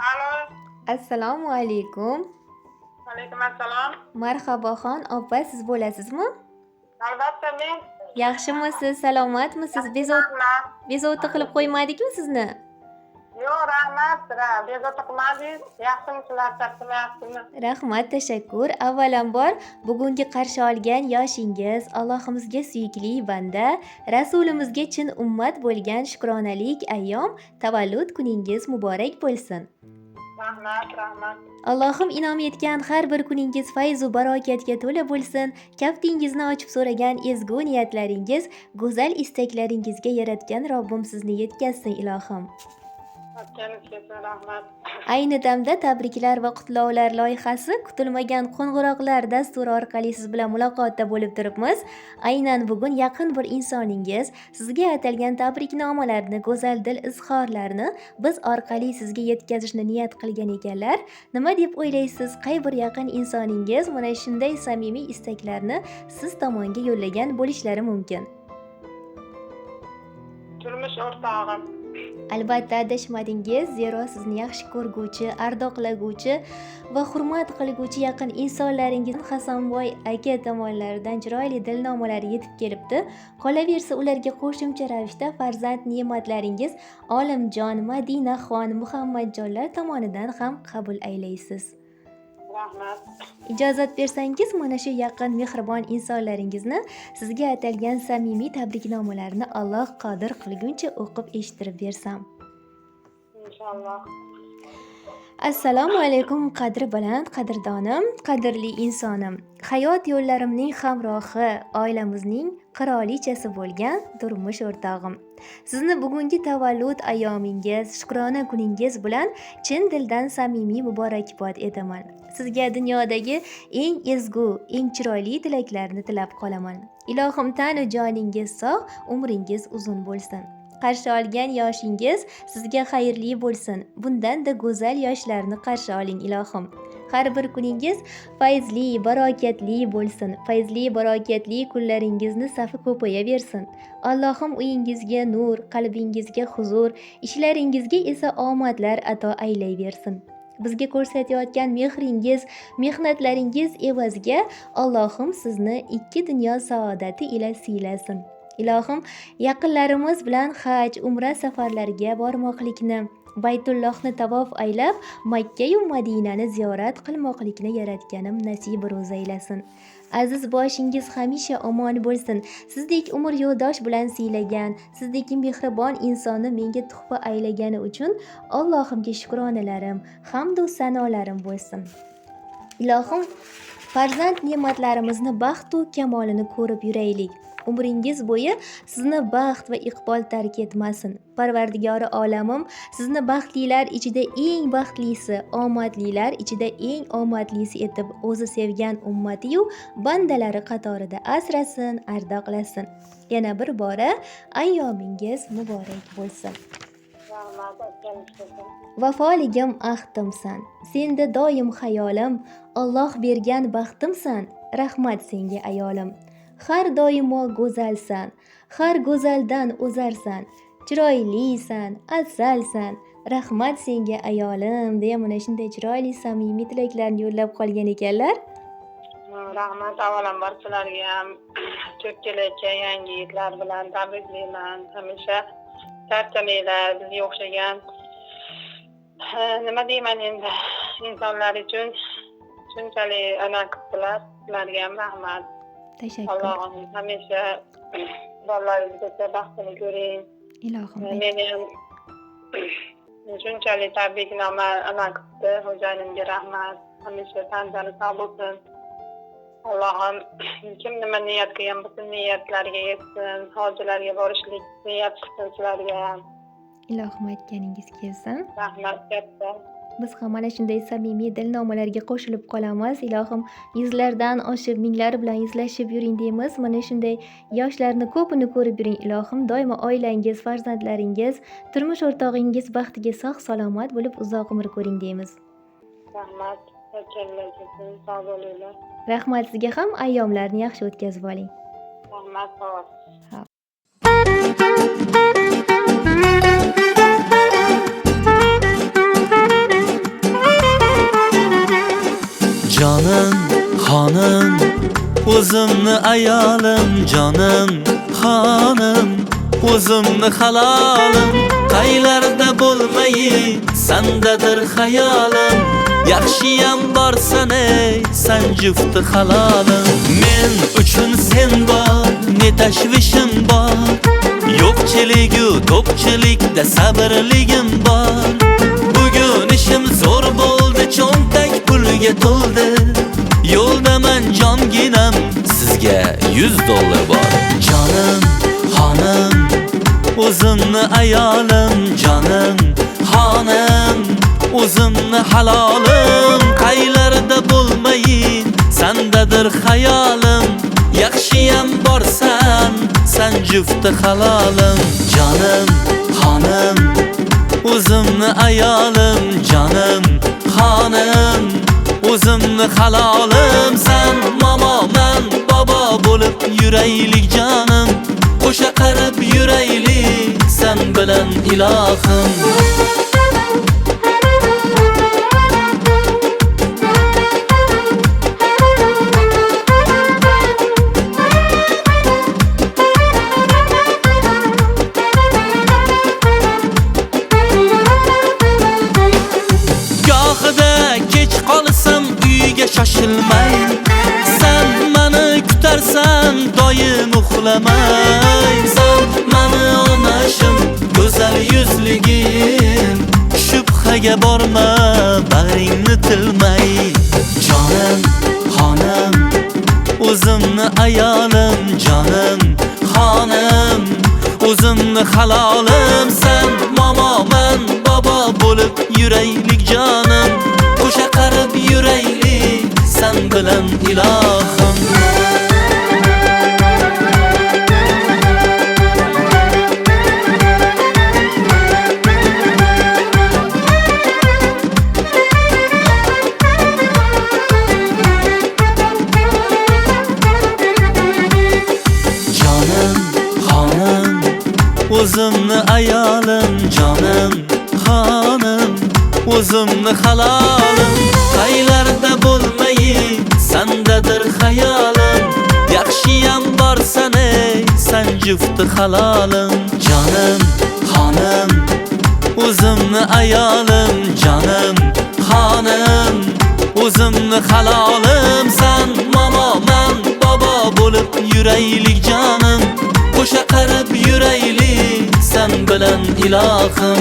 Alo. Assalomu alaykum. Alaykum assalom. Marhaboxon opa, siz bo'lasizmi? Albatta men. Yaxshimisiz, salomatmisiz? Rahmat. Bezovta qilib qo'ymadikmi sizni? Yo'q, rahmat. Bezovta qilmadingiz. Yaxshimisizlar, charchamayapsizmi? Rahmat, tashakkur. Avvalambor bugungi qarshi olgan yoshingiz Allohimizga suyukli banda, Rasulimizga chin ummat bo'lgan shukronalik ayyom tavallud kuningiz muborak bo'lsin. Rahmat, rahmat. Allohim inom etgan har bir kuningiz fayzu barokatga to'la bo'lsin. Kaftingizni ochib so'ragan ezgu niyatlaringiz, go'zal istaklaringizga yaratgan Robbim sizni yetkazsin, ilohim. O'tganingiz kelsin, rahmat. Ayni damda tabriklar va qutlovlar loyihasi kutilmagan qo'ng'iroqlar dasturi orqali siz bilan muloqotda bo'lib turibmiz. Aynan bugun yaqin bir insoningiz sizga atalgan tabriknomalarni, go'zal dil izhorlarini biz orqali sizga yetkazishni niyat qilgan ekanlar. Nima deb o'ylaysiz, qay bir yaqin insoningiz mana shunday samimiy istaklarni siz tomonga yo'llagan bo'lishlari mumkin? Turmush o'rtog'im. Albatta adashmadingiz, zero sizni yaxshi ko'rguvchi, ardoqlaguvchi va hurmat qilguvchi yaqin insonlaringiz Hasanboy aka tomonlaridan chiroyli dilnomalar yetib kelibdi. Qolaversa, ularga qo'shimcha ravishda farzand ne'matlaringiz Olimjon, Madinaxon, Muhammadjonlar tomonidan ham qabul aylaysiz. Rahmat. Ijozat bersangiz, mana shu yaqin mehribon insonlaringizni sizga atalgan samimiy tabriknomalarni Alloh qodir qilguncha o'qib eshittirib bersam. Inshaalloh. Assalomu alaykum, qadri baland qadrdonim, qadrli insonim. Hayot yo'llarimning hamrohi, oilamizning qirolichasi bo'lgan turmush o'rtog'im. Sizni bugungi tavallud ayyomingiz, shukrona kuningiz bilan chin dildan samimiy muborakbod etaman. Sizga dunyodagi eng ezgu, eng chiroyli tilaklarni tilab qolaman. Ilohim tanu joningiz sog', umringiz uzun bo'lsin. Qarshi olgan yoshingiz sizga xayrli bo'lsin. Bundan-da go'zal yoshlarni qarshi oling, ilohim. Har bir kuningiz fayzli, barokatli bo'lsin. Fayzli, barokatli kunlaringizni safi ko'payaversin. Allohim uyingizga nur, qalbingizga huzur, ishlaringizga esa omadlar ato aylayversin. Bizga ko'rsatayotgan mehringiz, mehnatlaringiz evaziga Allohim sizni ikki dunyo saodati ila siylasin. Ilohim yaqinlarimiz bilan haj, umra safarlariga bormoqlikni, Baytullohni tavof aylab, Makka yu Madinani ziyorat qilmoqlikni yaratganim nasib ro'za aylasin. Aziz boshingiz hamisha omon bo'lsin. Sizdek umr yo'ldosh bilan siylagan, sizdek mehribon insonni menga tuhfa aylagani uchun Allohimga shukronalarim, hamd u sanolarim bo'lsin. Ilohim farzand ne'matlarimizni baxt u kamolini ko'rib yuraylik. Umringiz bo'yi sizni baxt va iqbol tark etmasin. Parvardigori olamim sizni baxtlilar ichida eng baxtlisi, omadlilar ichida eng omadlisi etib o'zi sevgan ummati-yu bandalari qatorida asrasin, ardoqlasin. Yana bir bora ayyomingiz muborak bo'lsin. Rahmat, o'tganingiz kelsin. Vafoligim ahdimsan, senda doim xayolim, Alloh bergan baxtimsan, rahmat senga ayolim. Har doimo go'zalsan, har go'zaldan o'zarsan, chiroylisan, asalsan, rahmat senga ayolim, deya mana shunday chiroyli samimiy tilaklarni yo'llab qolgan ekanlar. Rahmat, avvalambor sizlarga ham ko'p kelayotgan yangi yillar bilan tabriklayman. Hamisha charchamanglar, bizga o'xshagan nima deyman endi, insonlar uchun shunchalik ana qilibdilar. Sizlarga ham rahmat. Tashakkur. Allohim hamisha bolalaringizga baxtini ko'ring. Ilohim. Meni ham shunchalik tabriknoma ana qilibdi. Xo'jayinimga rahmat. Hamisha tan-joni sog' bo'lsin. Allohim kim nima niyat qilgan bo'lsa niyatlariga yetsin. Hojilarga borishlik niyat qilsin sizlarga ham. Ilohim aytganingiz kelsin. Rahmat katta. Biz ham mana shunday samimiy dilnomalarga qo'shilib qolamiz. Ilohim yuzlardan oshib, minglar bilan yuzlashib yuring deymiz. Mana shunday yoshlarni ko'pini ko'rib yuring ilohim. Doimo oilangiz, farzandlaringiz, turmush o'rtog'ingiz baxtiga sog' salomat bo'lib uzoq umr ko'ring deymiz. Rahmat. Sog' bo'linglar. Rahmat sizga ham, ayyomlarni yaxshi o'tkazib oling. Rahmat, sog' Xo'p. O'zimni ayolim, jonim, xonim, o'zimni halolim. Qaylarda bo'lmayin, sandadir xayolim. Yaxshiyam borsan ey, san jufti halolim. Men uchun sen bor, ne tashvishim bor. Yo'qchiligu to'qchilikda sabrligim bor. Bugun ishim zo'r bo'ldi, cho'ntak pulga to'ldi. Yo'ldaman jonginam, sizga $100 bor. Jonim, xonim, o'zimni ayolim, jonim, xonim, o'zimni halolim. Qaylarda bo'lmayin, sandadir xayolim. Yaxshiyam borsan, san jufti halolim. Jonim, xonim, o'zimni ayolim, jonim, xonim, o'zimni halolim. San momo, man bobo bo'lib yuraylik jonim. Qo'sha qarib yuraylik san bilan ilohim. Gohida kech qolsam uyga shoshilmay, san meni kutarsan doim uxlamay. San meni onashim, go'zal yuzligim, shubhaga borma, bag'ringni tilmay. Jonim, xonim, o'zimni ayolim, jonim, xonim, o'zimni halolim. San momo, man bobo bo'lib yuraylik jonim. Qo'sha qarib yuraylik san bilan ilohim. Jonim, xonim, o'zimni ayolim, jonim, xonim, o'zimni halolim. Qaylarda bo'lmayin, sandadir xayolim. Yaxshiyam borsan ey, san jufti halolim. Jonim, xonim, o'zimni ayolim, jonim, xonim, o'zimni halolim. San momo, man bobo bo'lib yuraylik jonim. Qo'sha qarib yuraylik san bilan ilohim.